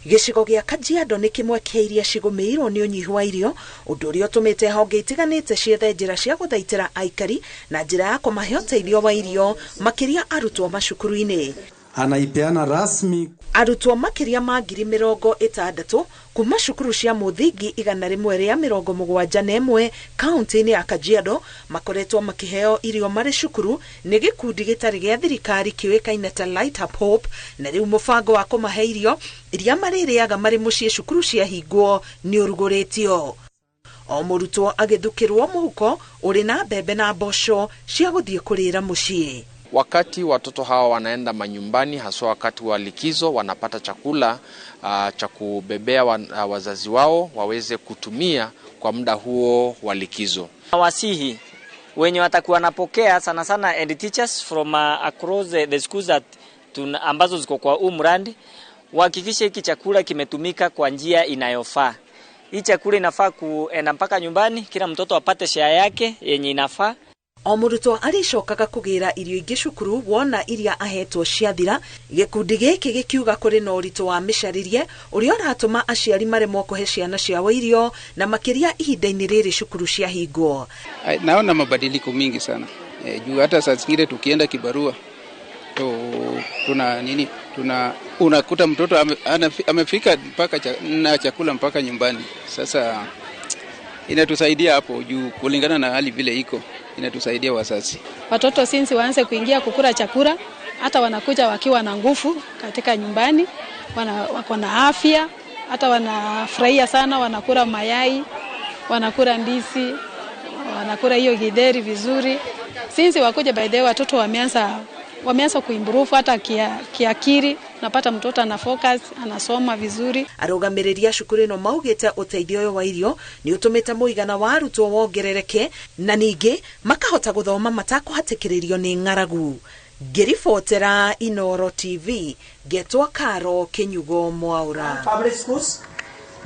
Gĩcigo gĩa Kajiado nĩ kĩmwe kĩa iria cigũmĩirwo nĩ ũnyihu wa irio, ũndũ ũrĩa ũtũmĩte honge itiganĩte ciethe njĩra cia gũthaitĩra aikari na njĩra ya kũmahe ũteithio wa irio, makĩria arutwo macukuru-inĩ. Anaipeana rasmi. Arutwo makĩria ma 60,000 kuma cukuru cia mũthingi 171 kaunti-inĩ ya Kajiado makoretwo makĩheo irio marĩ cukuru nĩ gĩkundi gĩtarĩ gĩa thirikari kĩũĩkaine ta Light Up Hope, na rĩu mũbango wa kũmahe irio iria marĩrĩaga marĩ mũciĩ cukuru ciahingwo nĩ ũrugũrĩtio. O mũrutwo agĩthukĩrwo mũhuko ũrĩ na mbembe na mboco cia gũthiĩ kũrĩra mũciĩ. Wakati watoto hawa wanaenda manyumbani, haswa wakati wa likizo, wanapata chakula cha kubebea wazazi wao waweze kutumia kwa muda huo wa likizo. Wasihi wenye watakuwa wanapokea sana sana and teachers from across the schools that ambazo ziko kwa huu mradi wahakikishe hiki chakula kimetumika kwa njia inayofaa. Hii chakula inafaa kuenda mpaka nyumbani, kila mtoto apate share yake yenye inafaa. O mũrutwo arĩcokaga kũgĩra irio ingĩ cukuru wona iria ahetwo ciathira. Gĩkundi gĩkĩ gĩkiuga kũrĩ na ũritũ wa mĩcarĩrie ũrĩa ũratũma aciari maremwo kũhe ciana ciao irio, na makĩria ihinda-inĩ rĩrĩ cukuru ciahingwo. Naona mabadiliko mingi sana. Juu hata saa zingine tukienda kibarua tuna nini, tuna unakuta mtoto amefika mpaka na chakula mpaka nyumbani. Sasa inatusaidia hapo juu kulingana na hali vile iko, inatusaidia wazazi. Watoto since waanze kuingia kukula chakula, hata wanakuja wakiwa na nguvu katika nyumbani, wako na afya, hata wanafurahia sana, wanakula mayai, wanakula ndizi, wanakula hiyo githeri vizuri. Since wakuja, by the way, watoto wameanza kuimprove hata kiakili, napata mtoto ana focus, anasoma vizuri. Arũgamĩrĩri a cukuru ĩno maugĩte ũteithio ũyũ wa irio nĩ ũtũmĩte mũigana wa arutwo wongerereke na ningĩ makahota gũthoma matakũhatĩkĩrĩrio nĩ ng'aragu. Ngĩribotera Inooro TV, ngetwo Karo Kĩnyugo Mwaura. Public schools.